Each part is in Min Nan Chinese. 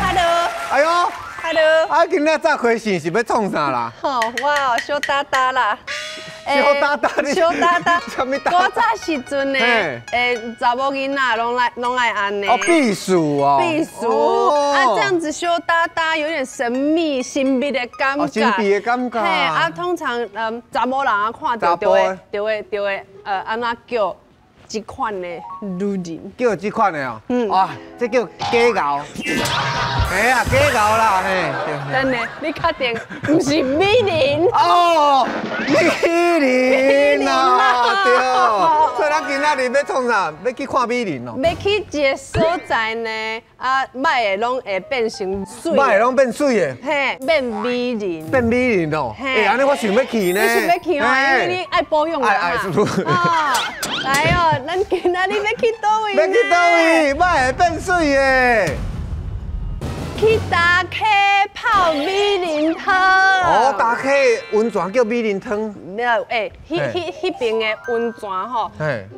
Hello。哎呦，Hello。啊，今仔早開線是欲創啥啦？吼，我哦小打打啦。小打打，小打打。啥物打？古早時陣呢，查某囡仔攏愛按呢。哦，避暑哦。避暑啊，這樣子小打打有點神秘、神秘的感覺。神秘的感覺。嘿，啊，通常查某人啊看著就會按怎叫？這款的女人，叫這款的哦，嗯，哇，這叫假𠢕，嘿啊，假𠢕啦，嘿。等下，你確定毋是美人？哦，美人啊，對。所以咱今仔日欲創啥？欲去看美人哦。欲去一個所在呢，啊，歹的攏會變成媠。歹的攏變媠的。嘿，變美人。變美人哦。欸，按呢我想欲去呢。你想欲去哦？因為你愛保養愛愛是不？啊，來哦。咱今仔日欲去佗位？欲去佗位？歹的變媠的。去大溪泡美人湯。哦，大溪溫泉叫美人湯。沒有，欸，彼邊的溫泉吼，泉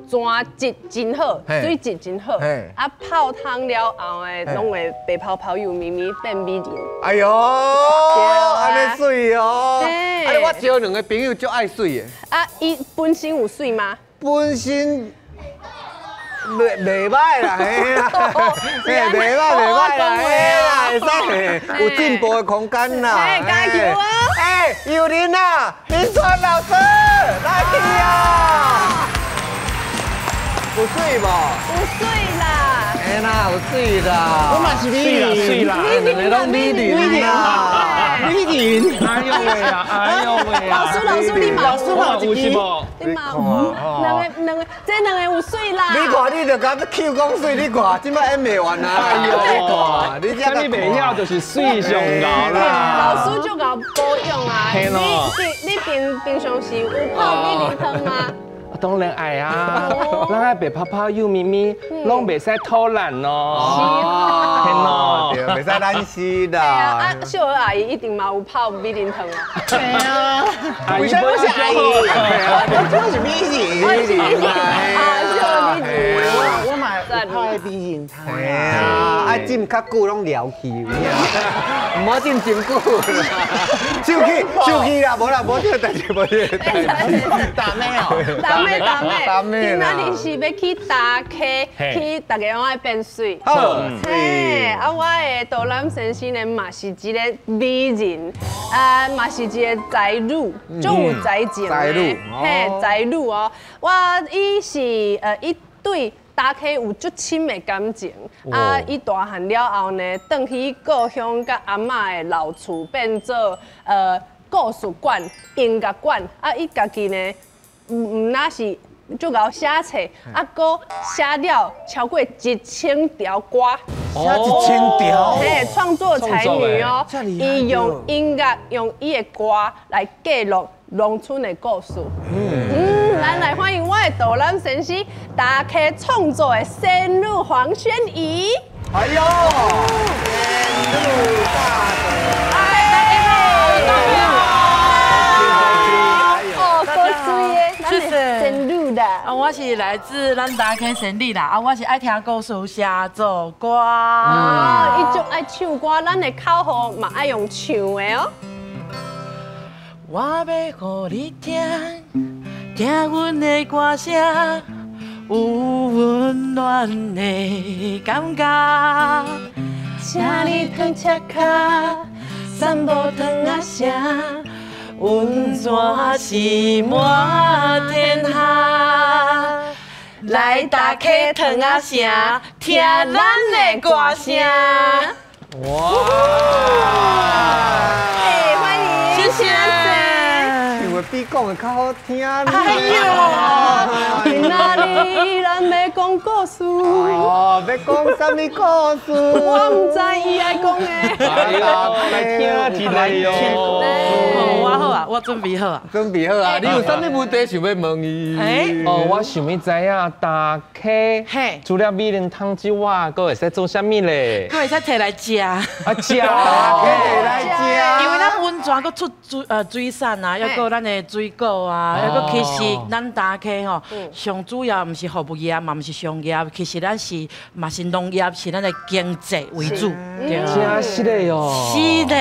質真好，水質真好。啊，泡湯了後的，攏會白泡泡幼咪咪變美人。哎喲，按呢媠哦。啊，我招兩个朋友足愛媠的。啊，伊本身有媠嗎？本身。袂䆀啦，嘿啦，嘿，袂䆀袂䆀啦，嘿啦，會使，有進步的空間啦。嘿，加油啊！哎，有人啊，林川老師來去啊！有媠無？有媠啦！嘿啦，有媠啦！我嘛是美人，媠啦，兩个攏美人啦，美人。哎呦喂啊，哎呦喂啊！老師，老師，你嘛老師嘛有是無？你嘛有？兩个兩个，這兩个有媠啦！你看，你就共 Q 講媠，你看，這擺演袂完啊！哎呦，你看，你這你袂曉就是媠上𠢕啦。老師就𠢕保養啊！你平常時有泡美人湯嗎？當然愛啊，咱愛白泡泡幼咪咪，攏袂使偷懶哦。是喏，對，袂使懶死啦。啊，秀娥阿姨一定嘛有泡美人湯啊。對啊，為什麼是阿姨？我就是美人。我是美人。啊，秀娥美人。我嘛泡美人湯。啊，愛浸較久攏撩去，毋好浸真久。生氣，生氣啦，無啦，無這个代誌，無這个代誌。打咩哦？打咩打咩？今仔日是欲去大溪，去大家攏愛變媠。好，嘿，啊，我的導覽先生呢嘛是一個美人，啊，嘛是一個才女，足有才情的。才女，嘿，才女哦。我伊是伊對大溪有足深的感情。啊，伊大漢了後呢，轉去故鄉佮阿嬤的老厝，變做故事館、音樂館。啊，伊家己呢，毋若是足𠢕寫冊，啊，閣寫了超過1000條歌，寫1000條，嘿，創作才女哦，伊用音樂，用伊的歌來記錄農村的故事。嗯，咱來歡迎我的導覽先生，大溪創作的仙女黃宣儀。哎呦，仙女大哥，哎，大家好，哦，夠媠的，謝謝仙女啦。啊，我是來自咱大溪仙女啦。啊，我是愛聽故事、寫作歌。哦，伊足愛唱歌，咱的口號嘛愛用唱的哦。我欲予你聽，聽阮的歌聲，有溫暖的感覺。請你褪赤跤，散步糖仔城，溫泉是滿天下。來大溪糖仔城，聽咱的歌聲。哇！哎，歡迎，謝謝。唱的比講的較好聽呢。哎呦，今仔日咱欲講故事。哦，欲講啥物故事？我毋知伊愛講的。哎呦，來聽一下喲。我好啊，我準備好啊。準備好啊！你有啥物問題想欲問伊？哦，我想欲知影大溪，除了美人湯之外，閣會使做啥物咧？閣會使提來食。啊食，大溪來食。因為咱溫泉閣出水產啊，抑閣咱的水果啊，抑閣其實咱大溪吼，上主要毋是服務業嘛，毋是商業，其實咱是嘛是農業，是咱的經濟為主。真實的哦。是的。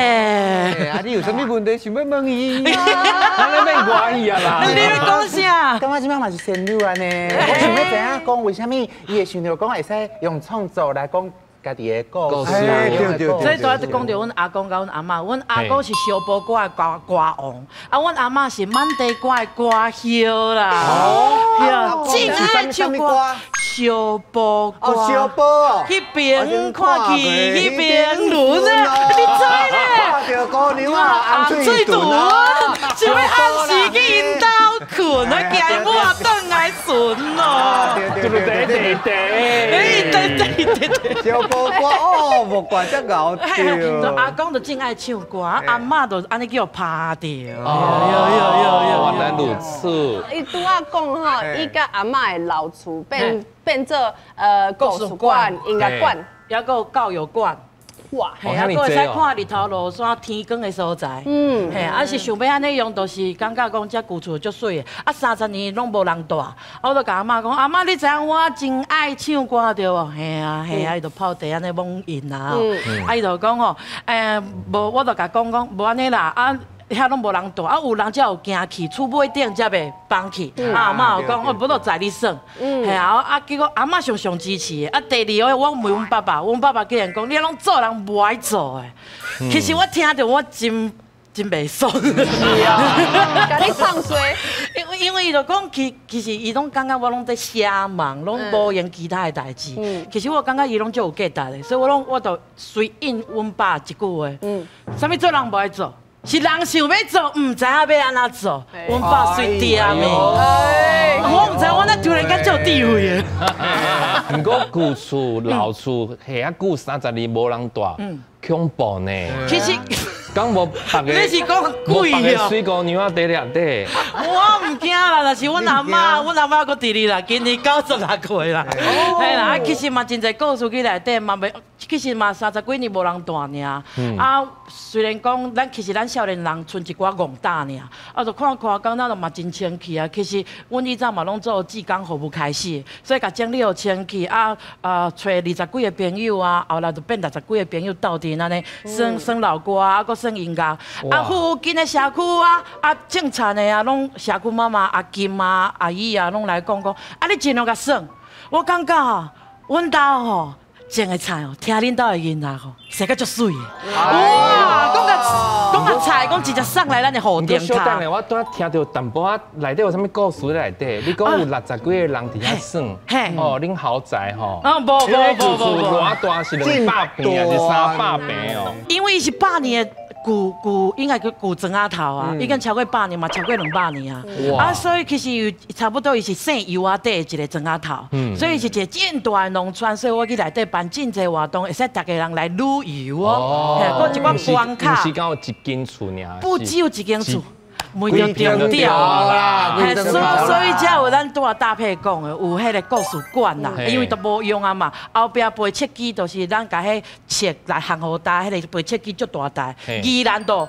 啊，你有啥物問題想欲問伊？咱咧免懷疑啊啦。你咧講啥？感覺這擺嘛是仙女按呢？我想欲知影講為啥物伊會想著講會使用創作來講家己的故事。對對對。所以拄仔就講著阮阿公佮阮阿嬤，阮阿公是燒埔歌的歌歌王，啊，阮阿嬤是滿地歌的歌后啦。哦。真愛唱歌。燒埔歌。哦，燒埔哦。彼邊看去，彼邊輪啊，你知咧？看著姑娘啊，紅喙唇啊，想欲暗時去𪜶兜睏，啊，驚伊某轉來巡咯。對對對對。對對對對。燒埔歌哦，無怪遮𠢕著。阿公就真愛唱歌，阿嬤就按呢叫拍著。哦，原來如此。伊拄仔講吼，伊佮阿嬤的老厝變做故事館、音樂館，抑閣有教育館。哇！嘿，啊，閣會使看日頭落山天光的所在。嗯，嘿，啊是想欲按呢用，就是感覺講這舊厝足媠的，啊30年攏無人住。啊，我就共阿嬤講，阿嬤你知影我真愛唱歌對無？嘿啊嘿啊，伊就泡茶按呢罔應啊。啊，伊就講吼，無，我就共講講，無按呢啦，啊。遐攏無人住，啊有人才有行去，厝尾頂才袂崩去。啊，阿嬤有講，我無就載你耍，嘿啊，啊結果阿嬤上上支持的。啊，第二個我問阮爸爸，阮爸爸竟然講，你攏做人無愛做的。其實我聽著我真真袂爽。是啊，共你唱衰。因為伊就講，其實伊攏感覺我攏佇寫網，攏無閒其他的代誌。其實我感覺伊攏足有價值的，所以我攏我就隨應阮爸一句話。啥物做人無愛做？是人想欲做，毋知影欲按怎做。阮爸媠恬的，我毋知我哪突然間這有智慧的。毋過舊厝老厝遐久30年無人住，恐怖呢。其實，敢無別个？你是講鬼哦？水姑娘佇內底。我毋驚啦，若是阮阿嬤，阮阿嬤閣佇哩啦，今年96歲啦。嘿啦，啊，其實嘛真濟故事去內底嘛袂，其實嘛30幾年無人住爾。啊，雖然講咱其實咱少年人賰一寡戇膽爾，啊，就看看感覺就嘛真清氣啊。其實阮以前嘛攏做志工服務開始，所以共整理予清氣啊啊，揣20幾个朋友啊，後來就變60幾个朋友鬥陣按呢，耍耍老歌啊，閣耍音樂。啊，附近的社區啊，啊種田的啊，攏社區媽媽、阿金啊、阿姨啊，攏來講講，啊你盡量共耍。我感覺吼，阮兜吼種的菜哦，聽恁兜的音樂吼，生甲足媠的。哇，講個菜，講直接送來咱的雨頂小等下，我拄仔聽著淡薄仔內底有啥物故事內底？你講有60幾個人佇遐耍，哦，恁豪宅吼？啊，無無無無無，偌大是200坪還是300坪哦？因為伊是百年的舊應該叫舊莊仔頭啊，已經超過百年嘛，超過200年啊。啊，所以其實差不多伊是姓油仔底的一個莊仔頭，所以是一個真大的農村，所以我去內底辦真濟活動，會使逐家人來旅遊哦。閣一寡關卡。毋是講有一間厝爾。不只有一間厝，問著重點啦。所以才有咱拄仔搭配講的，有彼个故事館啦，因為都無用啊嘛。後壁背冊機就是咱共彼冊來烘予焦，彼个背冊機足大台，宜蘭都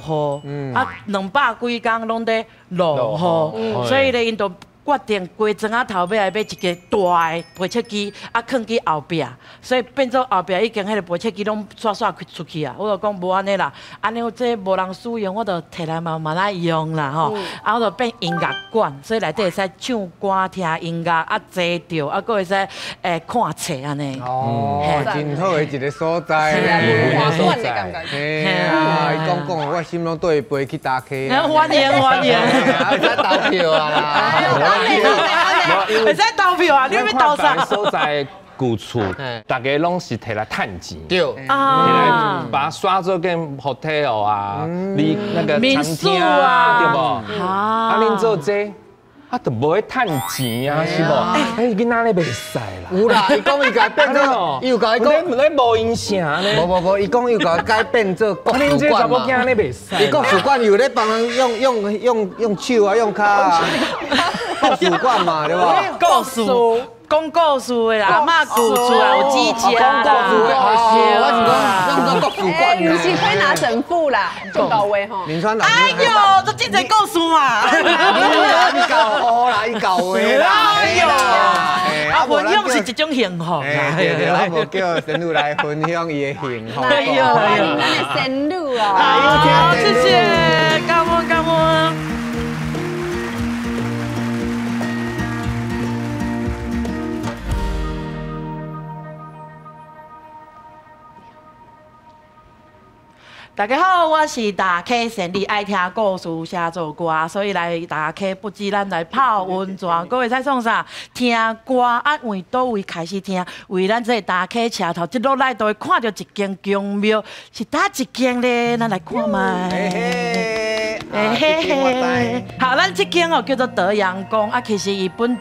厚雨，啊200幾工攏佇落雨，所以咧𪜶就決定規莊仔頭尾來買一个大的背冊機，啊囥去後壁，所以變做後壁已經彼个背冊機攏煞煞出去啊。我就講無按呢啦，按呢這無人使用，我就提來慢慢來用啦吼。啊，我就變音樂館，所以內底會使唱歌、聽音樂、啊坐著，啊閣會使看冊按呢。哦，真好的一个所在咧，文化館的感覺。嘿啊，伊講講，我心攏綴飛去大溪。歡迎歡迎，會使投票啊啦。會使投票啊？你欲投啥？所在舊厝，逐家攏是提來趁錢，對，提來把它刷做間 hotel 啊，你那個餐廳啊，對無？啊，恁做這個？啊，就無咧趁錢啊，是無？哎，囡仔咧袂使啦。有啦，伊講伊共變做，伊有共伊講，咧無影啥咧。無無無，伊講伊有共改變做國術館嘛。伊國術館有咧幫人用手啊，用跤啊。國術館嘛，對無？故事，講故事的啦，阿嬤舊厝也有幾家啦。講故事的，我是講用做國術館。毋是推拿神父啦，就到位吼。林川老師。哎呦，這真濟故事嘛。伊教好啦，伊教話啦。哎呦，啊，分享是一種幸福。對對，啊，無叫仙女來分享伊的幸福。哎呦，歡迎咱的仙女哦。好，謝謝，感恩感恩。大家好，我是大溪仙女，愛聽故事，寫作歌，所以來大溪不止咱來泡溫泉，閣會使創啥？聽歌啊，為佗位開始聽？為咱這個大溪車頭一路來都會看到一間宮廟，是佗一間咧？咱來看覓。嘿嘿，好，咱這間哦叫做德陽宮啊，其實伊本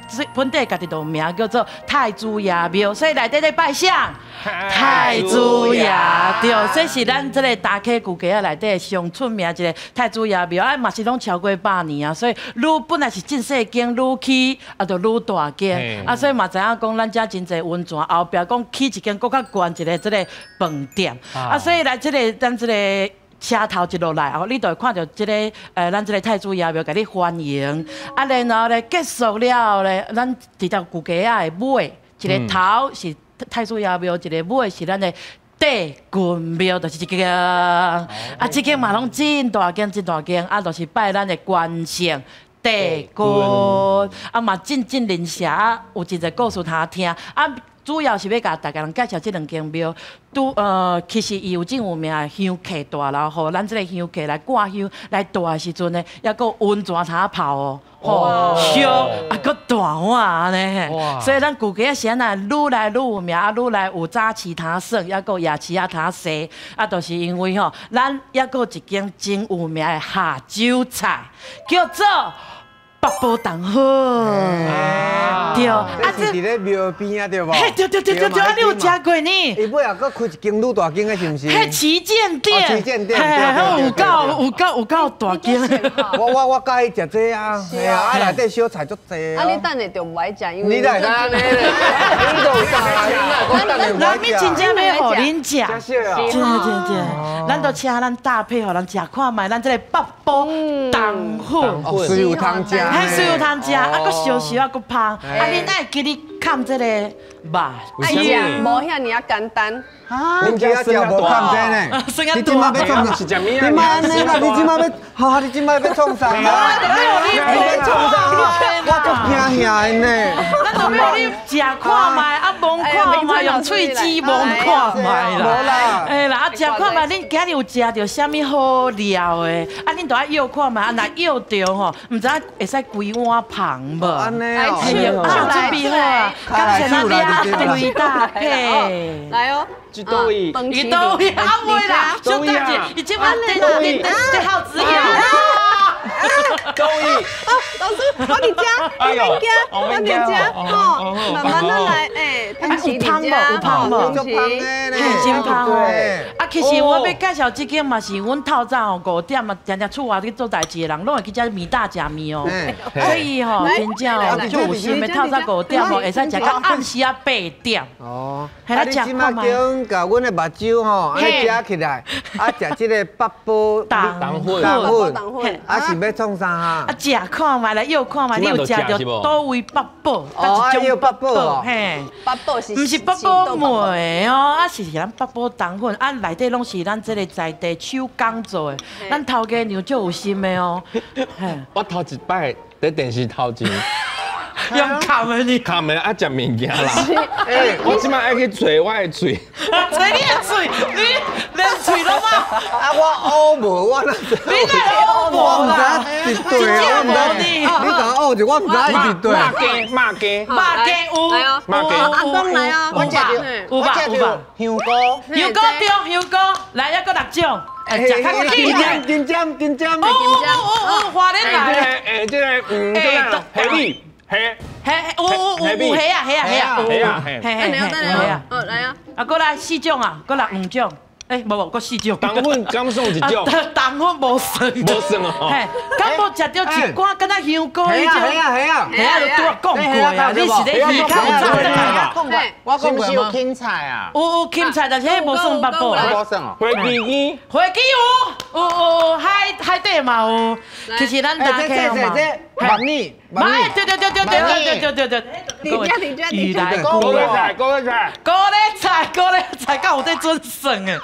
地家己就有名叫做太子爺廟，所以內底咧拜啥？太子爺，對，這是咱這個大溪舊街仔內底上出名一個太子爺廟，啊嘛是攏超過100年啊，所以愈本來是真細間，愈起啊就愈大間，啊所以嘛知影講咱遮真濟溫泉，後壁講起一間閣較懸一個這個飯店，啊所以來這個咱這個。車頭一落來，哦，你就會看到這個，咱這個太子爺廟共你歡迎。啊，然後咧結束了後咧，咱佇條舊街仔的尾，一個頭是太子爺廟，一個尾是咱的帝君廟，就是這間。啊，這間嘛攏真大間，真大間，啊，就是拜咱的關聖帝君。啊嘛真真靈社，啊，有真濟故事通聽。啊，主要是欲共大家人介紹這兩間廟。拄其實伊有真有名的香客大樓，予咱這個香客來掛香來住的時陣呢，猶閣有溫泉通泡哦，吼燒啊，閣大碗按呢，所以咱舊街仔是按怎愈來愈有名，啊，愈來有早市通耍，猶閣夜市仔通踅，啊，就是因為吼，咱猶閣有一間真有名的下酒菜，叫做八寶糖粉，對，啊，這是佇咧廟邊啊，對無？嘿，對對對對對，啊，你有食過呢？伊尾也閣開一間愈大間的，是毋是？彼旗艦店，旗艦店，有夠有夠有夠大間。我佮意食這啊，嘿啊，啊內底小菜足濟。啊，你等下就毋愛食，因為你哪會知按呢咧？你都有食啊？你哪會講等下毋愛食？咱咪真正欲予恁食，真真真真，咱都請咱搭配予咱食看覓，咱這個八寶糖粉，水有通食。嘿，水有通食，啊，閣燒燒啊，閣芳，啊，恁愛記得崁這個肉，愛食無遐爾仔簡單。恁家食無崁這呢？你這馬欲創啥？你莫按呢啦！你這馬欲，哈！你這馬欲創啥？你欲創啥？我足驚嚇的呢。咱就欲予你食看覓，啊，摸看覓，用喙齒摸看覓啦。無啦。哎啦，啊，食看覓，恁今日有食著啥物好料的？啊，恁都愛舀看覓，啊，若舀著吼，毋知影會使規碗芳無？按呢哦。啊，準備好啊！感謝咱兩位大配。來哦。這佗位？伊佗位啊，袂啦，小等者，伊這擺伫伫伫耗子牙。佗位？哦，老師，我佇遮，我佇遮，我佇遮，吼，慢慢仔來，欸，有芳無？有芳無？嘿，真芳哦。啊，其實我欲介紹這間嘛是阮透早吼5點啊，定定厝外去做代誌的人，攏會去遮麵搭食麵哦。所以吼，真正哦，足有心的透早5點吼，會使食到暗時仔8點。哦。啊，你這馬叫共阮的目睭吼，按呢遮起來，啊，食這個八寶糖粉，糖粉，啊是欲創啥啊？啊，食看覓來，舀看覓，你有食著佗位八寶？哦，舀八寶嘿，八寶是？毋是八寶糜哦，啊是咱八寶糖粉，啊內底攏是咱這個在地手工做的，咱頭家娘足有心的哦。我頭一擺佇電視頭前。用崁的呢？崁的啊，食物件啦。欸，我這擺愛去揣我的喙。揣你的喙，你連喙攏無。啊，我烏無，我哪知？你哪會烏無啦？我毋知一對，我毋知。你共我烏者，我毋知伊一對。肉羹，肉羹，肉羹有。肉羹。阿公來哦，我食著，有吧有吧。香菇，香菇對，香菇，來，猶閣6種。食較緊張緊張緊張。哦哦哦，花蓮來。這個這個蝦米蝦。蝦有有有蝦啊蝦啊蝦啊蝦啊蝦。等下等下，哦來啊。啊，過來四種啊，過來五種。欸，無無，閣四種。糖粉敢算一種？糖粉無算。無算哦。嘿，敢無食著一寡，敢若香膏彼種。係啊係啊係啊，就拄仔講過啊，你是咧魚較有早轉來啊？講過，我講過有芹菜啊。有有芹菜，但是彼無算八寶。無算哦。花枝羹。花枝有，有有海海底嘛有。其實咱大家嘛。這麥米，麥對對對對對對對對對。魚來高麗菜，高麗菜，高麗菜，高麗菜，敢有在準算的？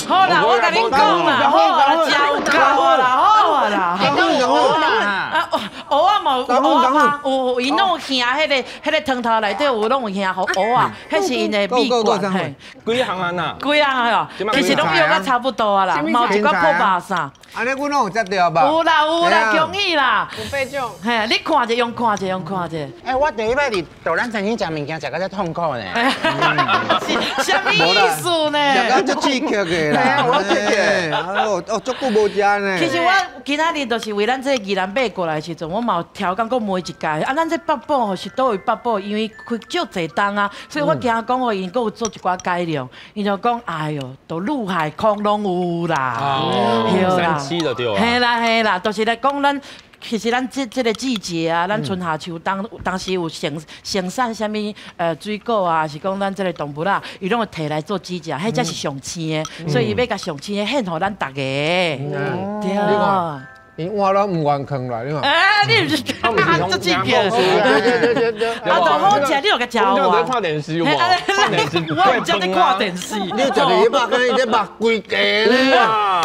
好啦，我共恁講啦，好啦，食有夠啦，好啦。啊，蚵仔嘛有蚵仔拍，有𪜶攏有兄彼個湯頭內底有攏有兄予蚵仔，彼是𪜶的秘訣。嘿，幾項啊呐？幾項啊？其實攏用甲差不多啊啦，嘛有一寡破肉啥。按呢，阮攏有食著吧？有啦有啦，恭喜啦！有八種。嘿，你看者用看者用看者。欸，我第一擺佇豆咱餐廳食物件，食到遮痛苦呢。是啥物意思呢？食到足刺激的啦！我刺激。哦，足久無食呢。其實我今仔日就是為咱這個宜蘭買過來的時陣，我嘛有調講過問一屆。啊，咱這八寶吼是佗位八寶，因為開足濟冬啊，所以我驚講吼，𪜶閣有做一寡改良。𪜶就講，哎喲，都陸海空攏有啦。哦，三棲就對啊。嘿啦嘿啦，就是來講咱。其實咱這個季節啊，咱春夏秋冬當時有生生產啥物水果啊，是講咱這個動物啊，伊攏會提來做主食，彼才是上鮮的，所以伊欲共上鮮的獻予咱逐家。對。𪜶碗攏毋願囥來，你看。欸，你毋是足刺激。對對對對。啊，都好食，你有共食有無？看電視有無？看電視。我毋才咧看電視。你食著肉，敢伊咧肉規家咧。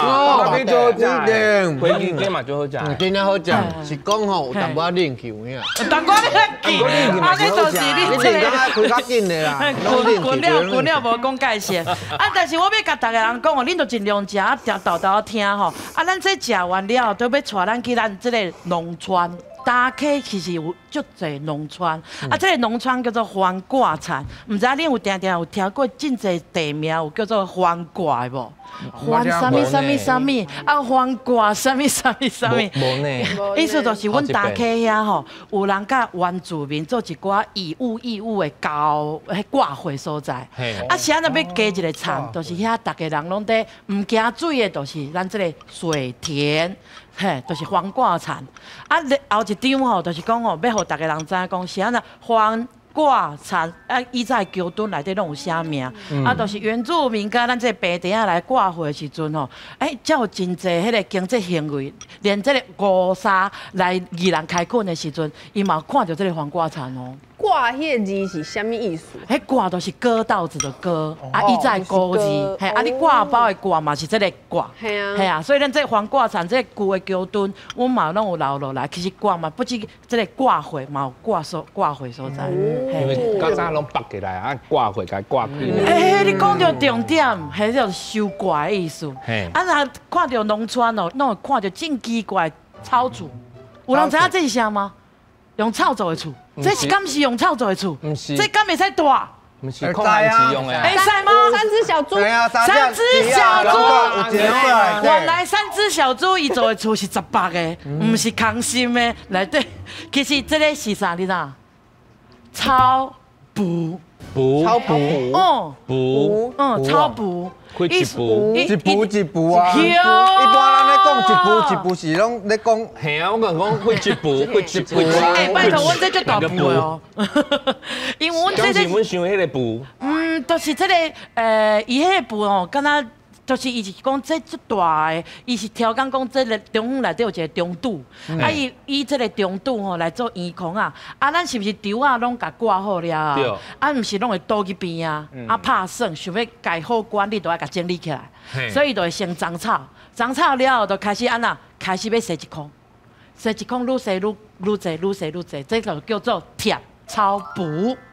哦，你做規定。花枝羹嘛最好食。真正好食，是講吼有淡薄仔冷氣有影。淡薄仔冷氣，按呢就是你這個。開較緊的啦。滾了滾了無講界線。啊，但是我欲共逐家人講哦，恁著盡量食，啊，定豆豆聽吼。啊，咱這食完了，都欲帶咱去咱這個農村。大溪其實有足濟農村，啊，這個農村叫做番掛田，毋知恁有定定有聽過真濟地名有叫做番掛的無？番啥物啥物啥物，啊番掛啥物啥物啥物。無呢。意思就是阮大溪遐吼，有人佮原住民做一寡以物易物的交彼掛貨所在。啊，是按怎欲加一個田，就是遐逐家人攏佇毋驚水的，就是咱這個水田。嘿，就是番掛田。啊，後一張吼，就是講吼，欲予逐家人知影講是按怎番掛田。啊，以前橋墩內底攏有寫名。啊，就是原住民佮咱這個白地仔來掛貨的時陣吼，欸，才有真濟彼個經濟行為，連這個烏沙來宜蘭開墾的時陣，伊嘛有看著這個番掛田哦。掛彼個字是啥物意思？彼掛就是割稻子的割，啊，伊在割字，嘿，啊，你掛包的掛嘛是這個掛，嘿啊，所以咱這個番掛田這個舊的橋墩，阮嘛攏有留落來。其實掛嘛不止這個掛貨，嘛有掛所掛貨所在。因為較早攏縛起來啊，掛貨共掛起。欸，你講著重點，彼就是收掛的意思。啊，若看著農村哦，攏會看著真奇怪草厝，有人知影這是啥嗎？用草做的厝。這是敢是用草做的厝？這敢會使住？毋是控旱池用的。會使嗎？三隻小豬。三隻小豬。原來三隻小豬伊做的厝是18個，毋是空心的。內底其實這個是啥？你知？草埔。埔。草埔。哦。埔。嗯，草埔。一步一步一步啊！一般咱咧講一步一步是攏咧講，嘿啊！我講講會一步會一步。欸，拜託，阮這足大步的哦，因為阮這是阮想彼個步。嗯，就是這個，伊彼個步哦，敢若就是伊是講這足大的，伊是調講講這个中央內底有一個中柱，啊伊以這個中柱吼來做圓孔啊，啊咱是毋是柱仔攏共掛好了啊？啊毋是攏會倒去邊啊？啊拍算想欲共好管理，都愛共整理起來，所以就會先長草，長草了後就開始按怎？開始欲踅一空，踅一空愈踅愈愈濟，愈踅愈濟，這就叫做貼草布。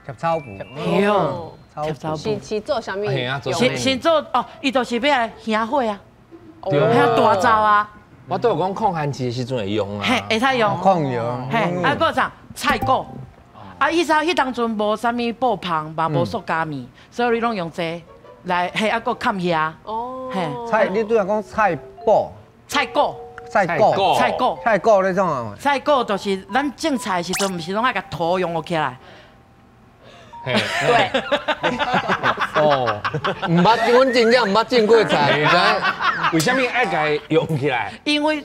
貼草布。對。是做啥物？是做哦，伊就是欲來燃火啊，遐大灶啊。我都有講控旱池的時陣會用啊。嘿，會使用。控用。嘿，啊，閣啥菜果？啊，以前彼當陣無啥物布棚，嘛無塑膠物，所以你攏用這來，嘿，啊，閣崁遐。哦。嘿，菜，你拄仔講菜脯，菜果。菜果，菜果，菜果咧创啊？菜果就是咱种菜的时阵，毋是拢爱共土用起来。對。哦，毋捌，阮真正毋捌種過菜，毋知為啥物愛共用起來？因為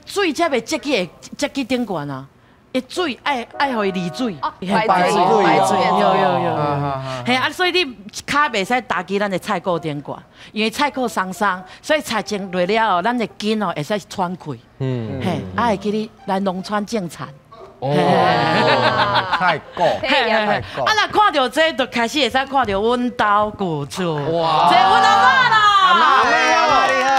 水才袂積去積去頂懸啊。伊水愛予伊離水，排水，排水，有有有。嘿啊，所以你跤袂使踏去咱的菜果頂懸，因為菜果鬆鬆，所以菜種落了後，咱的根哦會使喘氣。嗯，嘿，啊會記你來農村種田。哦，菜果，菜果。啊，若看著這，就開始會使看著阮兜舊厝。哇，這阮阿嬤啦。阿嬤你好，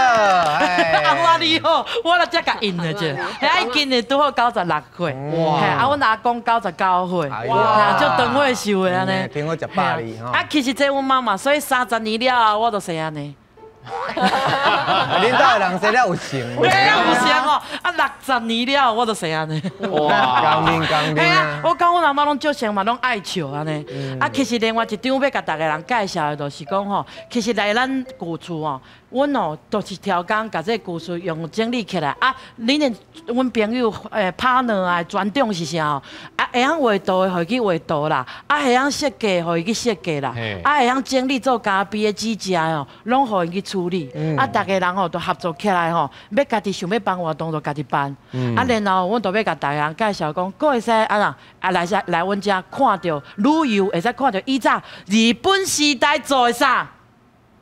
阿嬤你好，我來才共印的啫。遐伊今年拄好96歲，哇！啊，阮阿公99歲，哇！足長歲壽的按呢。聽講食百二吼。啊，其實這阮媽媽，所以30年了後，我就生按呢。恁兜的人生了有成，對啊，有成哦。啊，60年了，我就生按呢。哇！江面江面啊！我講阮阿嬤攏足成嘛，攏愛笑按呢。啊，其實另外一張欲共逐个人介紹的，就是講吼，其實來咱舊厝哦，阮哦，就是超工共這個舊厝用整理起來。啊，恁的阮朋友partner 啊，專長是啥哦？啊，會曉畫圖的，予伊去畫圖啦；啊，會曉設計，予伊去設計啦；啊，會曉整理做咖啡的紙食哦，攏予𪜶去處理。啊，逐个人吼都合作起來吼，欲家己想欲辦活動就家己辦。啊，然後阮就欲共逐个人介紹講，閣會使按怎啊來來阮遮看著旅遊，會使看著以早日本時代做的啥？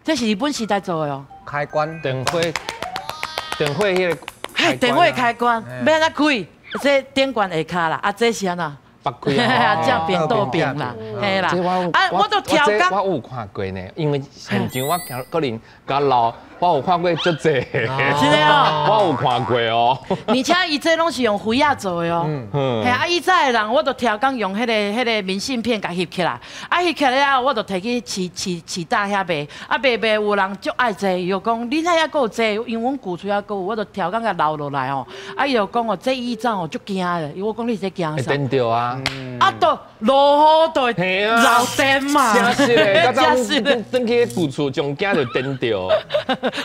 這是日本時代做的哦。開關電火，電火彼個。嘿，電火開關，欲按怎開？這頂懸下跤啦，啊，這是按怎？拔開啊，正平倒平啦，嘿啦。啊，我都超工。我有看過呢，因為現場我可能較老，我有看過足濟。是的哦。我有看過哦。而且伊這攏是用灰仔做的哦。嗯。嘿啊，以早的人，我就超工用彼個明信片共翕起來，啊翕起來了後，我就提去市市大遐賣，啊賣賣有人足愛這，伊就講恁遐閣有這，因為阮舊厝遐閣有，我就超工共留落來哦。啊，伊就講哦，這以早哦足驚的，伊我講你是驚啥？會電著啊。啊，都落雨就會漏電嘛。真是的，較早轉去舊厝上驚就電著。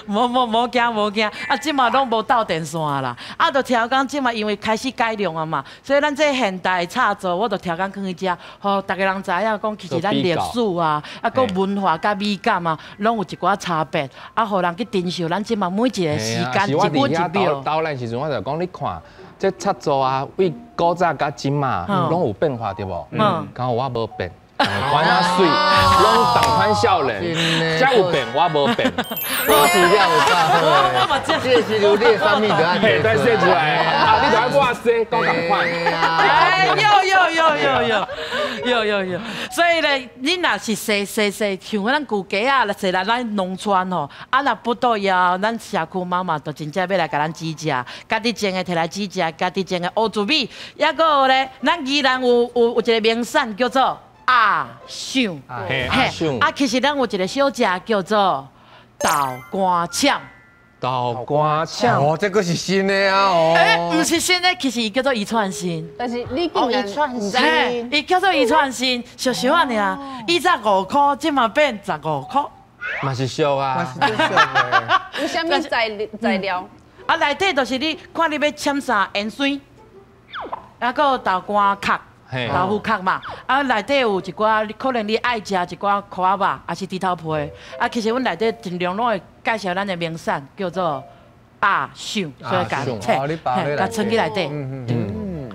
無無無驚無驚，啊，這馬攏無導電線啦。啊，就聽講這馬因為開始改良啊嘛，所以咱這現代插座，我就聽講囥佇遮，予逐个人知影講，其實咱歷史啊，啊，閣文化佮美感啊，攏有一寡差別，啊，予人去珍惜咱這馬每一個時間一分一秒。導覽時陣，我就講你看。這插座啊，為古早佮這馬攏有變化對無？嗯，剛好我無變，同款啊媠，攏同款少年，這有變我無變，我是了有夠好。這是你的啥物都愛提說出來，啊，你就愛我說，講同款。哎，有有有有有有有有，所以咧，恁若是踅踅踅，像咱舊街仔，踅來咱農村吼，啊，若不倒要，咱社區媽媽就真正欲來共咱煮食，家己種的提來煮食，家己種的烏珠米，抑閣有咧，咱宜蘭有一個名產叫做鴨賞，鴨賞，啊，其實咱有一個小食叫做豆乾腸。豆乾腸，哦，這個是新的啊！哦，欸，毋是新的，其實伊叫做伊創新。但是你竟然毋知，伊叫做伊創新，俗俗仔爾，以前5箍，這馬變15箍。嘛是俗啊，嘛是俗的。有啥物材料？啊，內底就是你看你欲攕啥芫荽，啊，閣有豆乾殼。豆腐殼嘛，啊，內底有一寡，可能你愛食一寡箍仔肉，抑是豬頭皮。啊，其實阮內底盡量攏會介紹咱的名產，叫做鴨賞，所以共切，共藏去內底。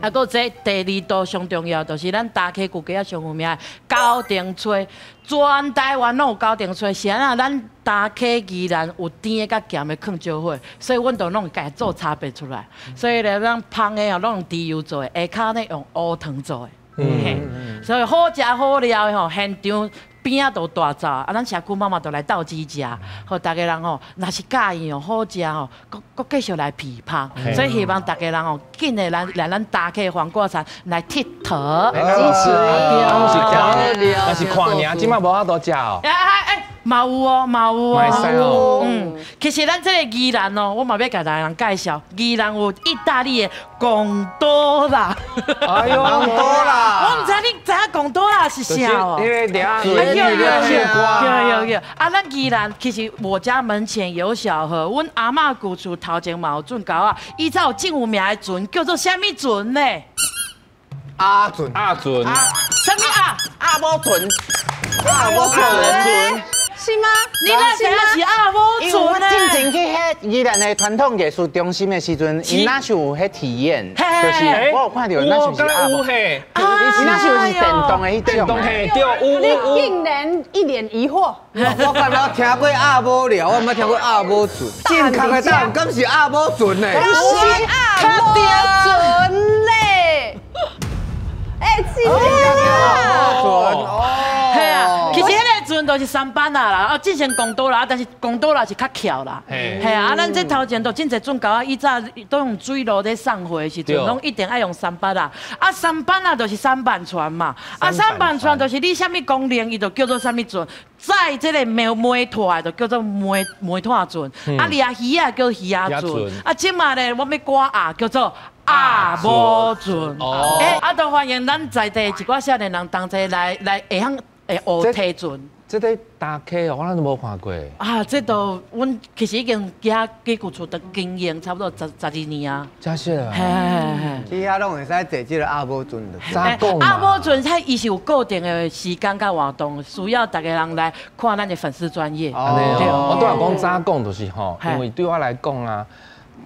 啊，閣這第二道上重要，就是咱大溪舊街仔上有名的九重炊，全台灣攏有九重炊，是按怎？咱大溪宜蘭有甜的佮鹹的囥做伙，所以阮就攏會家做差別出來。所以咧，咱芳的哦，攏用豬油做的，下跤呢用烏糖做的。嗯，所以好食好料的吼，現場邊仔都大灶，啊，咱社區媽媽就來鬥煮食，予逐个人吼，若是佮意哦，好食吼，閣閣繼續來批芳。所以希望逐个人吼，緊的來來咱大溪黃瓜田來𨑨迌。支持。但是看爾，這馬無法度食哦。哎哎。嘛有哦，嘛有哦。嘛會使哦。嗯，其實咱這个宜蘭哦，我嘛欲共大家介紹，宜蘭有意大利的貢多拉。哎呦，貢多拉。我毋知你知影貢多拉是啥哦？因為等下有有有有啊！咱宜蘭其實我家門前有小河，阮阿嬤舊厝頭前嘛有圳溝仔，以前有真有名的船，叫做啥物船呢？鴨船。鴨船。啥物鴨？鴨母船。鴨母船。是嗎？你哪知影是鴨母船呢？我進前去彼宜蘭的傳統藝術中心的時陣，伊若是有彼體驗，就是我有看著，若是鴨母，伊若是有是電動的彼種，電動嘿，對，有有。你竟然一臉疑惑。我敢若聽過鴨母寮，我毋捌聽過鴨母船。正確的答案敢是鴨母船呢？不是鴨母船咧。哎，真的鴨母船哦。係啊，其實彼个船都是舢板仔啦，啊，進前貢多拉，但是貢多拉是較巧啦。係啊，啊，咱這頭前都真濟圳溝仔，以早都用水路咧送貨的時陣，攏一定愛用舢板仔。啊，舢板仔就是舢板船嘛。啊，舢板船就是你啥物功能，伊就叫做啥物船。載這个煤炭的就叫做煤炭船。啊，掠魚仔叫魚仔船。啊，這馬咧，我欲趕鴨叫做鴨母船。欸，啊，都歡迎咱在地一寡少年人同齊來會曉會學提船。這个大溪哦，我哪都無看過。啊，這都阮其實已經伫遐舊厝都經營差不多12年啊。真是啊。嘿嘿嘿。去遐攏會使坐這个鴨母船的。咋講？鴨母船它伊是有固定的時間佮活動，需要逐家人來看咱的粉絲專頁。對。我拄仔講早講就是吼，因為對我來講啊，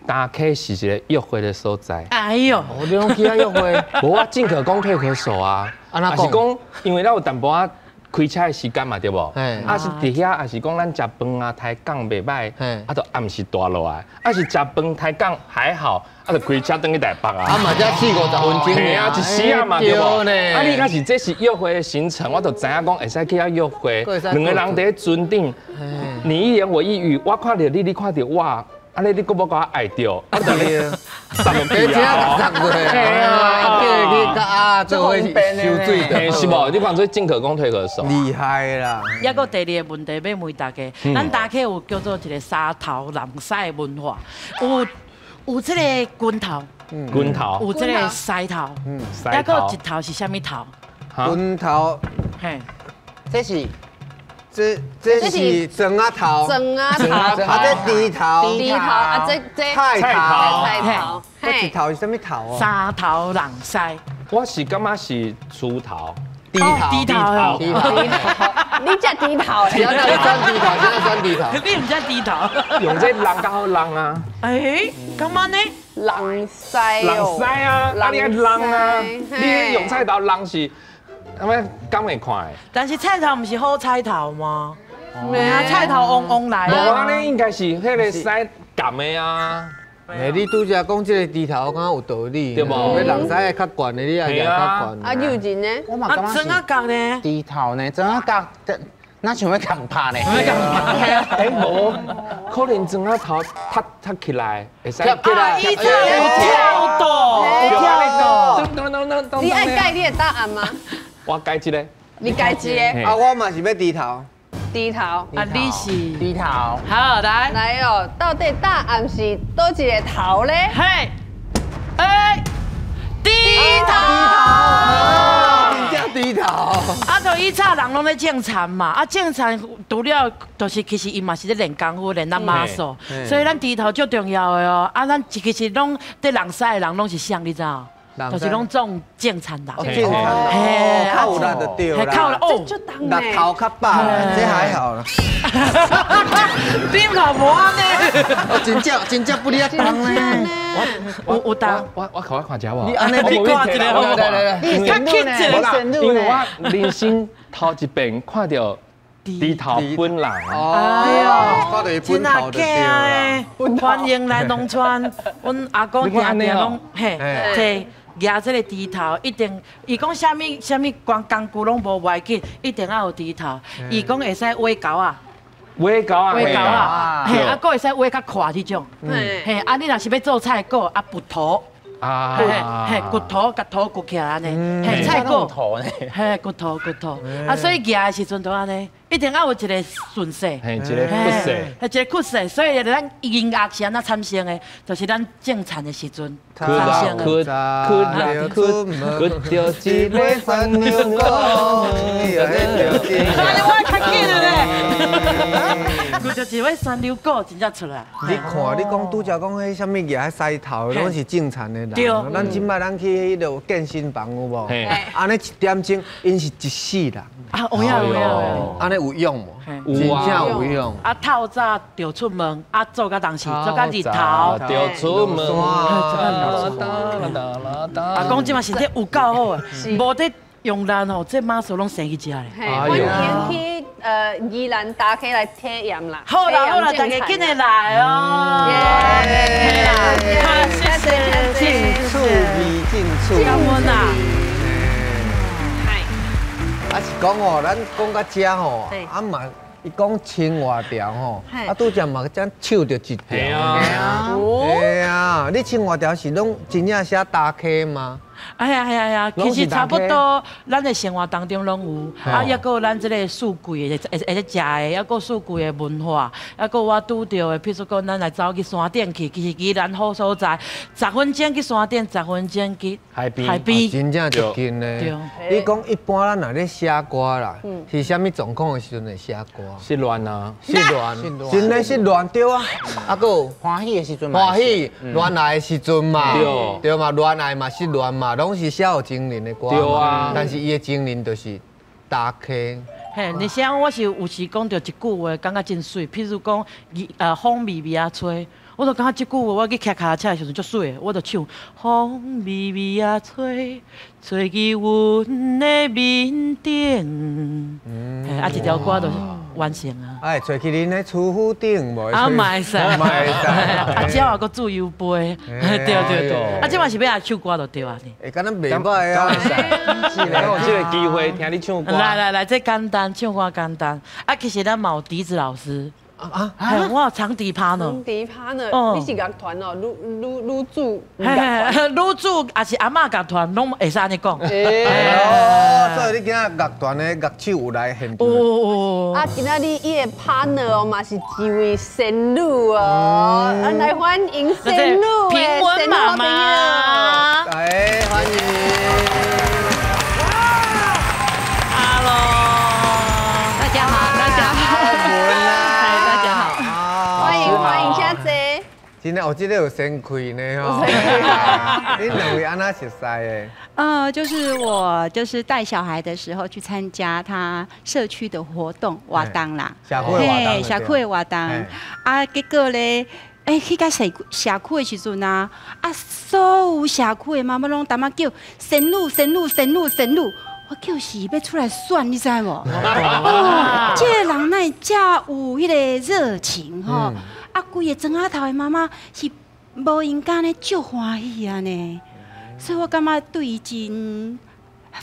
大溪是一个約會的所在。哎呦，你攏去遐約會？無啊，進可攻退可守啊。啊是講，因為咱有淡薄仔開車的時間嘛，對無？啊是佇遐，啊是講咱食飯啊，抬槓袂䆀，啊就暗時蹛落來。啊是食飯抬槓還好，啊就開車轉去台北啊。啊嘛才四五十分鐘。嘿啊，一時啊嘛對無？啊你若是這是約會的行程，我就知影講會使去遐約會，兩個人佇咧船頂，你一言我一語，我看著你，你看著我。按呢你閣無共我愛著，啊就你送落去啊！送落去啊！叫伊去佮鴨做伙收水的，是無？你看這進可攻退可守，厲害啦！抑閣第二个問題欲問大家，咱大溪有叫做一个沙頭人屎的文化，有這个拳頭，拳頭，有這个獅頭，抑閣一頭是啥物頭？拳頭，嘿，這是。這是庄仔頭，庄仔頭，啊這豬頭，豬頭，啊這菜頭，菜頭，這一頭是啥物頭哦？沙頭人屎，我是感覺是豬頭，豬頭，豬頭，豬頭，你食豬頭？現在選豬頭，現在選豬頭，你毋食豬頭？用這人較好人啊？欸，幹嘛呢？人屎，人屎啊！啊你愛人啊？你用菜頭人是？阿妹敢會看？但是菜頭毋是好菜頭嗎？對啊，菜頭旺旺來。無啊，你應該是彼个屎含的啊。欸，你拄才講這个豬頭，我感覺有道理，對無？欲人屎會較懸的，你也較懸。啊，有人呢？我嘛感覺庄仔角呢？豬頭呢？庄仔角，那像欲共拍呢？欸，無，可能庄仔頭踢踢起來，會使跳起來。伊這有跳動，有跳動。你愛改你的答案嗎？我改這个，你改這个，啊，我嘛是欲豬頭，豬頭，啊，你是豬頭，好，來來哦，到底答案是佗一个頭咧？嘿，欸，豬頭，真正豬頭。啊，就以早人攏咧種田嘛，啊，種田除了就是其實伊嘛是咧練功夫、練咱馬術，所以咱豬頭足重要的哦。啊，咱其實攏佇人屎的人攏是啥？你知影？就是攏種種田人，種田哦，較有力就對啦，哦，力頭較飽，這還好啦。你嘛無按呢？我真正真正不哩啊重呢。有有重。我我看一下無。你按呢？你看一下好無？來來來，你較緊一下。因為我人生頭一遍看著豬頭本人。哎呦，看著伊本頭就對啦。歡迎來農村，阮阿公定定攏嘿，提。舉這个豬頭一定，伊講啥物啥物工工具攏無要緊，一定愛有豬頭。伊講會使餵狗仔，餵狗仔，餵狗仔，嘿，啊，閣會使餵較快彼種。嘿，啊，你若是欲做菜果，啊，骨頭，啊，嘿，骨頭共土掘起來按呢，嘿，菜果，嘿，骨頭骨頭，啊，所以舉的時陣就按呢，一定要有一个顺势，嘿，一个曲势，一个曲势，所以咱音乐是按怎产生的？就是咱种田的时阵产生的。曲曲曲曲著一个番牛果，我较紧了咧，曲著一尾番牛果，真正出来。你看，你讲拄才讲彼啥物举彼狮头，拢是种田的人。对。咱这摆咱去彼个健身房有无？按呢一点钟，𪜶是一世人。啊，有影有影。按呢有用无？真正有用。啊，透早就出门，啊，做到当时，做到日头。就出门。啊，讲这嘛身体有够好的，无得用力吼，这马术拢生去食咧。欢迎去宜兰打开来体验啦。好啦好啦，大家紧来来哦。谢谢，进厝味进厝。感恩啊。啊是讲哦，咱讲到遮吼，啊嘛，伊讲生活条吼，啊拄才嘛才唱著一条。嘿啊，嘿啊，你生活条是拢真正写大溪吗？哎呀哎呀呀，其实差不多，咱的生活当中拢有，啊，抑阁有咱这个四季的会会食的，抑阁四季的文化，抑阁我拄著的，譬如讲咱来走去山顶去，其实宜兰好所在，10分钟去山顶，10分钟去海边，海边真正就近呢。你讲一般咱若咧写歌啦，是啥物状况的时阵会写歌？失恋啊，失恋，真的失恋对啊。啊，阁有欢喜的时阵，欢喜恋爱的时阵嘛，对嘛，恋爱嘛失恋嘛。拢是写予情人的歌，对啊，但是伊的情人就是大溪。嘿，而且我是有时讲著一句话，感觉真媠。譬如讲，风微微仔吹，我就感觉这句话，我去骑脚踏车的时阵足媠的，我就唱风微微仔吹，吹去阮的面顶。嘿，啊，一条歌就是完成啊。哎，吹去恁的厝顶无？啊，嘛会使，嘛会使。啊，鸟仔阁自由飞，对对对。啊，这嘛是欲来唱歌就对啊。会敢若袂歹啊。是咧，有这个机会听你唱歌。来来来，这简单，唱歌简单。啊，其实咱嘛有笛子老师。啊！我有长笛 partner。长笛 partner，你是乐团哦，女女女主。女主也是阿嬷乐团，拢会使按呢讲。哦，所以你今仔乐团的乐手有来现场。哦。啊，今仔日伊的 partner 哦，嘛是一位仙女哦，来欢迎仙女的平文妈妈。哎，欢迎。 Hello，大家好，大家好。欢迎，请坐。真的，我这个有仙气呢吼。你两位按怎熟识的？就是我就是带小孩的时候去参加他社区的活动活动啦，社区的活动，社区的活动。啊，结果咧，哎，去到社社区的时阵啊，啊，所有社区的妈妈拢淡仔叫仙女仙女仙女仙女。我就是欲出来选，你知无？哦，这个人哪会遮有彼个热情吼？啊，规个庄仔头的妈妈是无闲工呢，足欢喜啊呢，所以我感觉对伊真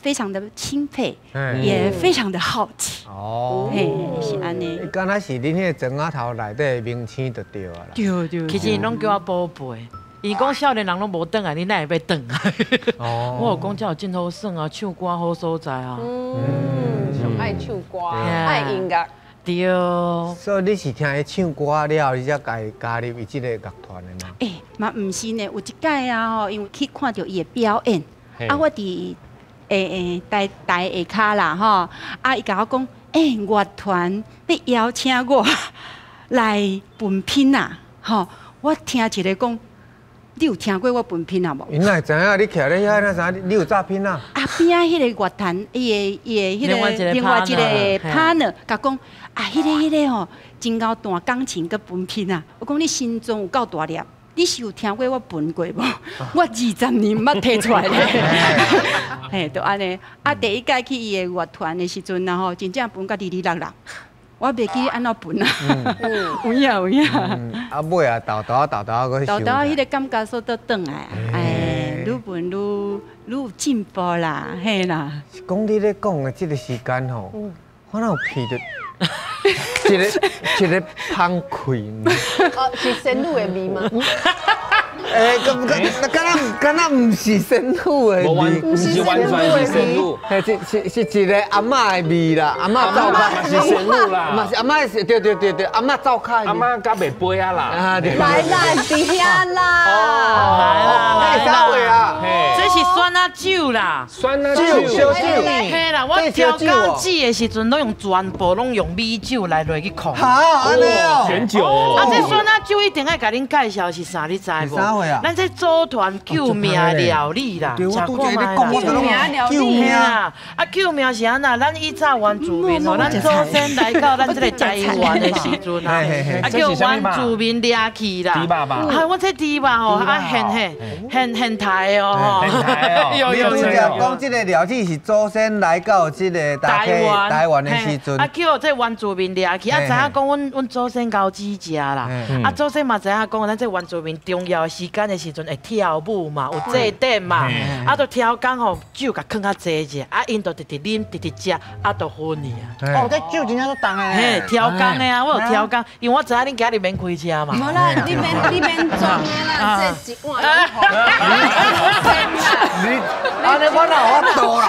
非常的钦佩，也非常的好奇。哦，嘿，是按呢。敢若是恁彼个庄仔头内底的明星就对啊啦。对对。其实拢叫我宝贝。伊讲少年人拢无转来，你哪会欲转来？我有讲遮有真好耍啊，唱歌好所在啊。嗯，上爱唱歌，爱音乐。对。所以你是听伊唱歌了后，你才共加入伊这个乐团的吗？欸，嘛毋是呢，有一摆啊吼，因为去看著伊的表演，啊，我伫台台下跤啦吼，啊，伊共我讲，欸，乐团欲邀请我来分拼啊，吼，我听一个讲。你有听过我分拼啊无？𪜶哪会知影？你徛咧遐，哪知影？你有诈骗啊？啊，边仔彼个乐团，伊的彼个另外一个 partner，共讲啊，彼个吼，真𠢕弹钢琴佮分拼啊！我讲你心脏有够大粒，你是有听过我分过无？我20年毋捌提出来咧。嘿，就按呢。啊，第一摆去伊的乐团的时阵啊吼，真正分甲离离落落。我袂记按怎分啊，有影有影。啊，尾啊，沓沓仔沓沓仔阁沓沓仔彼个感觉煞倒转来，哎，愈分愈愈有进步啦，嘿啦。是讲你咧讲的这个时间吼，我哪有闻著一个一个芳气呢？哦，是仙女的味吗？欸，敢敢敢若敢若毋是仙女的味，毋是完全是仙女，嘿，是一个阿嬷的味啦，阿嬷灶跤是仙女啦，嘛是阿嬷是，對對對對，阿嬷灶跤，阿嬷甲袂飛啊啦，來啦，佇遐啦，哦，來啦，啥貨啊？這是酸仔酒啦，酸仔酒，燒酒，嘿啦，我調酒煮的時陣攏用全部攏用米酒來落去控，好，按呢哦，選酒，啊，這酸仔酒一定愛共恁介紹是啥，你知無？咱這組團救命料理啦，食看覓啦。救命啊！啊，救命是按怎？咱以早原住民吼，咱祖先來到咱這個台灣的時陣啊，啊叫原住民掠去啦。豬肉吧？啊，阮這豬肉吼，啊現現現現台的哦。有有有。講這個料理是祖先來到這個台灣的時陣，啊叫這原住民掠去，啊知影講阮祖先𠢕煮食啦，啊祖先嘛知影講咱這原住民重要的時間的時陣會跳舞嘛，有祭典嘛，啊就超工吼酒共囥較濟者，啊𪜶就直直啉，直直食，啊就昏去啊。哦，這酒真正足重的。嘿，超工的啊，我有超工，因為我知影恁今日免開車嘛。無啦，你免裝的啦，這一碗。你按呢我哪有法度啦？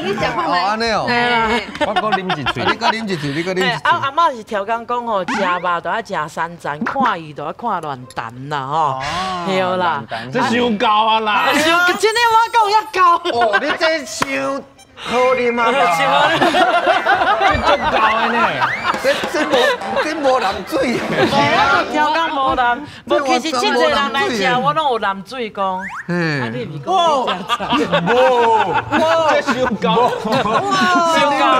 你食看覓？按呢哦。我閣啉一喙，你閣啉一喙，你閣啉一喙。啊，阿嬤是超工講吼，食肉就愛食三層，看伊就愛看亂彈啦吼。對啦，這傷厚啊啦！傷，真的我講遐厚。哦，你這傷好啉啊！這足厚的呢，這無淋水。我超工無淋，無其實真濟人來食，我攏有淋水講。啊，你毋是講你食無，這傷厚，傷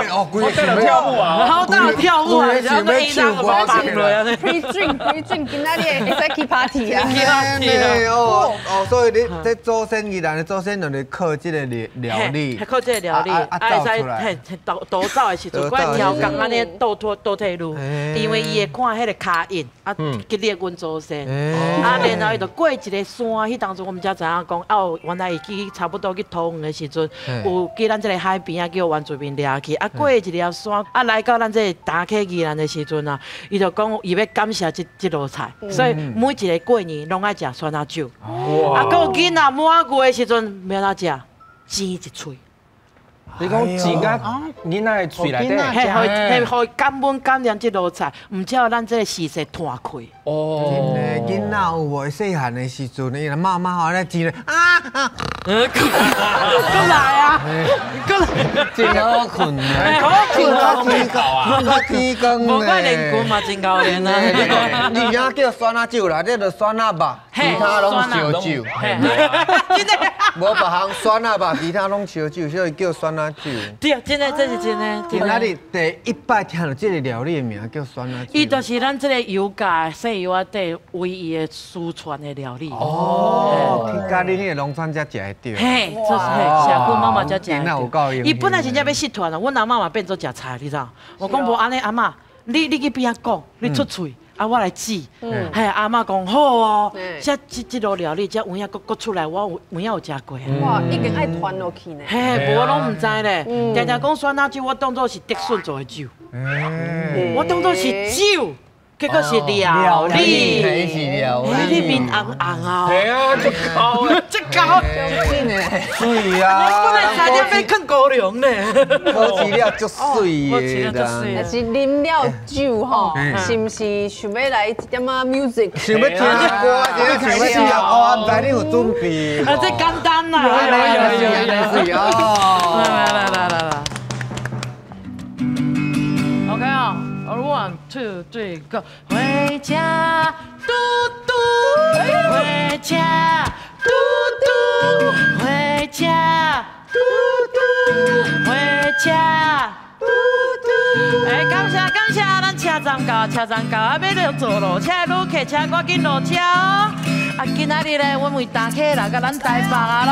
厚，我等下跳舞啊！好等下跳舞啊！然後伊人就放落啊。 Pre drink, pre drink，今仔日會使去 party 啊！去 party 哦哦，所以你這祖先宜蘭的祖先就是靠這個料理，靠這個料理，啊，會使嘿倒倒走的時陣，我超工按呢倒退倒退路，因為伊會看彼個跤印，啊，激勵阮祖先，啊，然後伊就過一個山，彼當陣我們才知影講，哦，原來伊去差不多去桃園的時陣，有去咱這個海邊啊，叫原住民掠去，啊，過一條山，啊，來到咱這個大溪宜蘭的時陣啊，伊就講伊欲感謝這道菜，所以每一個過年攏愛食酸仔酒，啊，閣有囡仔滿月的時陣欲按怎食，煎一喙。你講煎甲囡仔的喙內底，嘿，予感恩感念這道菜，毋才予咱這個時勢斷開。哦，真的，囡仔有無？細漢的時陣，伊媽媽吼咧煎咧，啊啊，閣來啊，閣來，真好睏，好睏，睏到天光，無怪練拳嘛真𠢕練啊。你遐叫酸仔酒啦，這就酸仔肉，其他攏燒酒。真的，無別項酸仔肉，其他攏燒酒，所以叫酸仔酒。對，真的，這是真的。今仔日第一擺聽著這個料理的名叫酸仔酒。伊就是咱這個油價西油仔底唯一的祖傳的料理。哦，去佮恁彼個農村才食會著。嘿，就是嘿，社區媽媽才食會著。伊本來真正欲失傳啊，阮阿嬤嘛變做食菜，你知影？我講無按呢，阿嬤，你去邊仔講，你出喙。啊，我來煮，嘿，阿嬤講好哦，這道料理，這有影閣閣出來，我有影有食過。哇，已經愛傳落去呢。嘿，無我攏毋知咧，常常講酸仔酒，我當做是竹筍做的酒，我當做是酒。結果是料理，是料理，你面紅紅啊！係啊，足厚的，足厚，真的水啊！我本來差點欲囥高粱呢。好飼料足水的啦。若是啉了酒吼，是毋是想欲來一點仔 music？想欲聽歌，想欲聽歌，毋知你有準備？啊，這簡單啦！有有哦！來來來來來，OK 哦。One two three go，火車嘟嘟，火車嘟嘟，火車嘟嘟，火車嘟嘟。哎，感謝感謝，咱車站到，車站到，啊，欲落坐落車的旅客，請趕緊落車哦。啊，今仔日咧，阮為大客來到咱台北啊囉。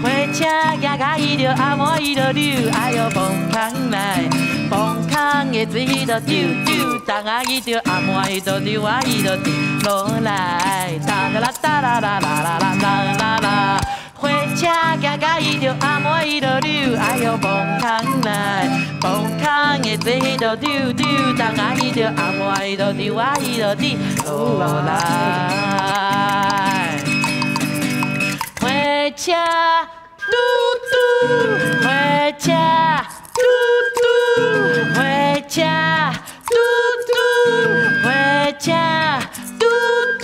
火車行甲伊著阿摩伊著溜，哎喲崩空來，崩空的水彼著丟丟，東仔伊著阿摩伊著溜啊伊著跌落來，哒啦啦哒啦啦啦啦啦啦啦。火車行甲伊著阿阿妹伊就溜，哎哟蹦空来，蹦空的水就丢丢，当阿伊就阿妹伊就丢，阿伊就滴落来。火车嘟嘟，火车嘟嘟，火车嘟嘟，火车嘟嘟，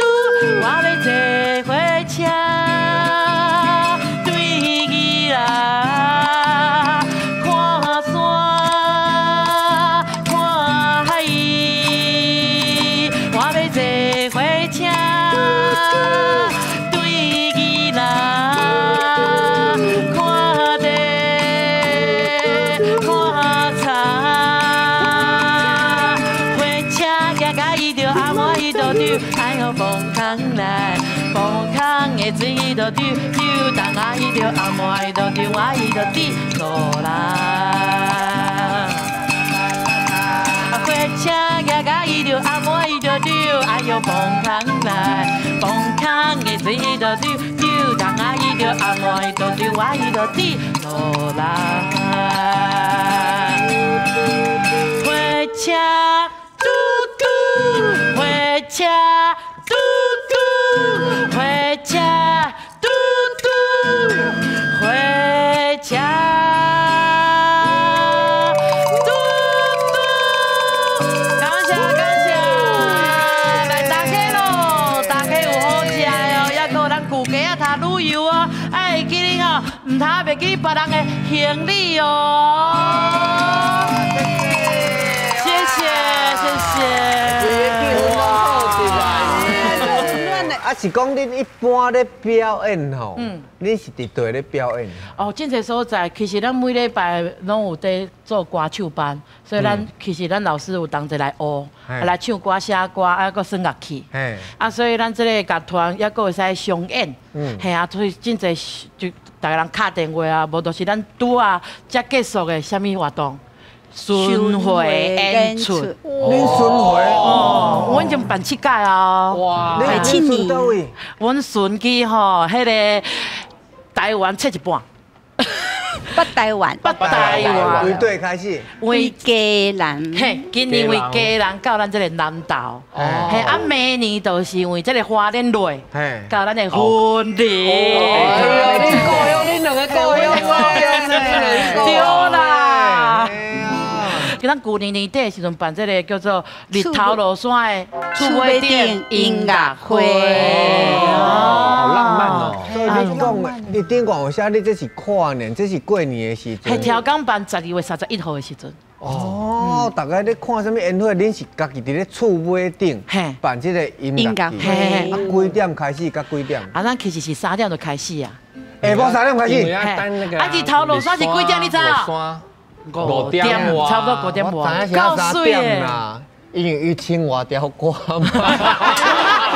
我欲坐火车对宜兰看山看海，我欲坐火车对宜兰看茶看茶，火车行甲伊著阿妹伊就丢，哎哟蹦空来，蹦空的水就丢丢，当阿伊就阿妹伊就丢，阿伊就滴落来。火车行甲伊著阿妹伊就丢，哎哟蹦空来，蹦空的水就丢丢，当阿伊就阿妹伊就丢，阿伊就滴落来。火车嘟嘟，火车嘟嘟，火车嘟嘟，火车嘟嘟。感谢感谢，来大家咯，大家有好食的哦，也阁有咱旧家仔读旅游哦，爱会记得吼，毋通袂记别人的行李哦。谢谢谢谢。啊，是讲恁一般咧表演吼，恁是伫佗咧表演？哦，真濟所在，其實咱每禮拜攏有佇做歌手班，所以咱其實咱老師有同齊來學，來唱歌、寫歌，啊，閣耍樂器。啊，所以咱這個樂團猶閣會使商演。嘿啊，所以真濟就逐个人敲電話啊，無就是咱拄啊才結束的啥物活動。巡迴演出，恁巡迴哦，阮已經辦7屆啊！哇，恁巡佗位？阮巡去吼，彼個台灣切一半，北台灣，北台灣，為佗開始？為基隆，嘿，今年為基隆到咱這個南投，嘿，啊，明年就是為這個花蓮落，到咱的雲林。恁故鄉，恁兩個故鄉啊，對啦。咱舊年年底的時陣辦這個叫做日頭落山的厝尾頂音樂會，好浪漫哦！所以你講，你頂講有寫，你這是跨年，這是過年的時陣。係超工辦12月31號的時陣。哦，大家咧看啥物煙火，恁是家己佇咧厝尾頂辦這個音樂會。啊，幾點開始？到幾點？啊，咱其實是3點就開始啊。下晡3點開始。啊，日頭落山是幾點？你知無？ 5點外，差不多5點外，夠水啦！因為伊唱外條歌嘛，對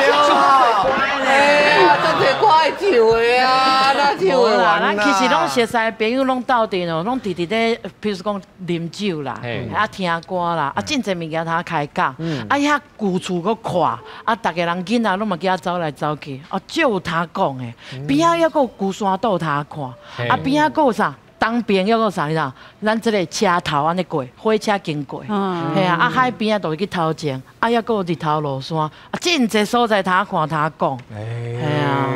啊，哎呀，這濟歌會唱的啊，哪唱會完啦？咱其實攏熟似朋友攏鬥陣哦，攏直直咧，比如講啉酒啦，啊聽歌啦，啊真濟物件通開講，啊遐舊厝閣看，啊逐个人囡仔攏嘛叫走來走去，啊少有通講的，邊仔猶閣有龜山島通看，啊邊仔閣有啥？東邊猶閣啥？你知？咱這個車頭按呢過，火車經過，嘿啊，啊海邊仔就會去頭前，啊猶閣有日頭落山，啊真濟所在通看通講，嘿啊，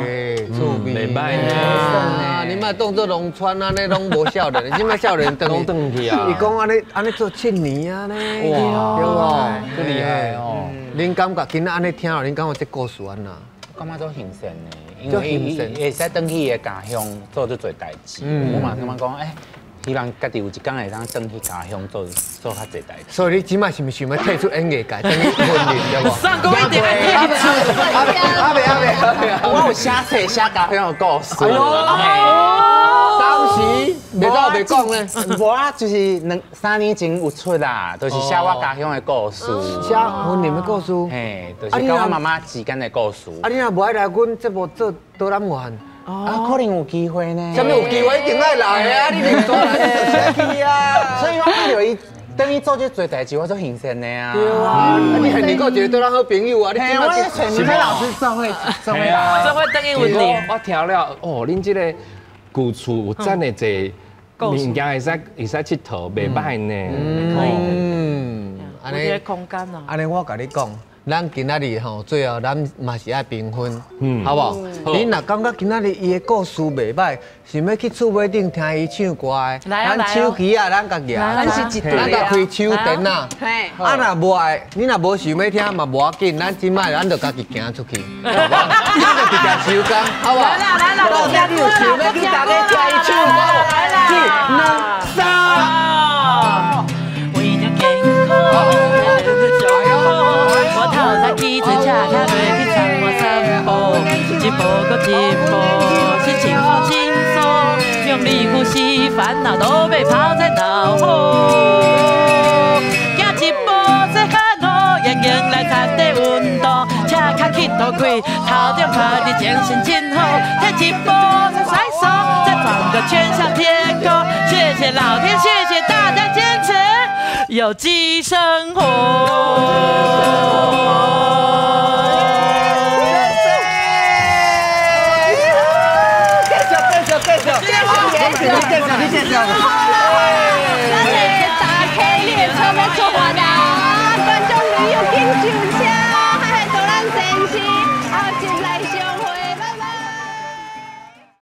趣味，袂歹呢。你莫當做農村按呢攏無少年，你這擺少年轉轉去啊！伊講按呢按呢做7年啊呢，哇，對無？足厲害哦！恁感覺今仔按呢聽落，恁感覺這故事按怎？感覺足興奮的。因為伊會使轉去伊的家鄉做這濟代誌，我嘛感覺講，欸，希望家己有一天會當轉去家鄉做做較濟代誌。所以你這擺是毋是想欲退出演藝界，轉去雲林對無？上個一定愛退出。阿伯阿伯阿伯，我有寫冊寫家鄉的故事。哎喲，當時袂走袂講呢？無啊，就是2、3年前有出啦，就是寫我家鄉的故事，寫雲林的故事。嘿，就是佮我媽媽之間的故事。啊，你若無愛來阮節目做導覽員？啊，可能有機會呢。啥物有機會一定愛來的啊！你認真來，你就是愛去啊。所以我看著伊等伊做這濟代誌，我足興奮的啊。對啊，你現在閣有一個對咱好朋友啊！你這擺是老師做伙做伙啊，做伙等於雲林。我聽了哦，恁這個。旧厝有遮爾濟物件會使𨑨迌，袂䆀呢。嗯，按呢空間啊。按呢我共你講，咱今仔日吼，最後咱嘛是愛平分，好無？你若感覺今仔日伊的故事袂䆀，想欲去厝尾頂聽伊唱歌的，咱手機啊，咱共舉，咱是一對咱共開手電啊。啊，若無愛，你若無想欲聽嘛無要緊，咱這擺咱就家己行出去，好無？咱就直接收工，好無？來啦來啦，到底你有想欲去大家聽伊唱歌無？一、兩、三。為著健康，我透早起床，車卡落去參我散步，一步閣一步，心情好輕鬆，用力呼吸，煩惱都被拋在腦後。行一步細漢路，眼睛來擦地運動，車跤去塗開，頭頂看你精神真好，退一步再甩手，再轉個圈向天空。謝謝老天，謝謝大家堅持有機生活。繼續繼續繼續，繼續繼續繼續。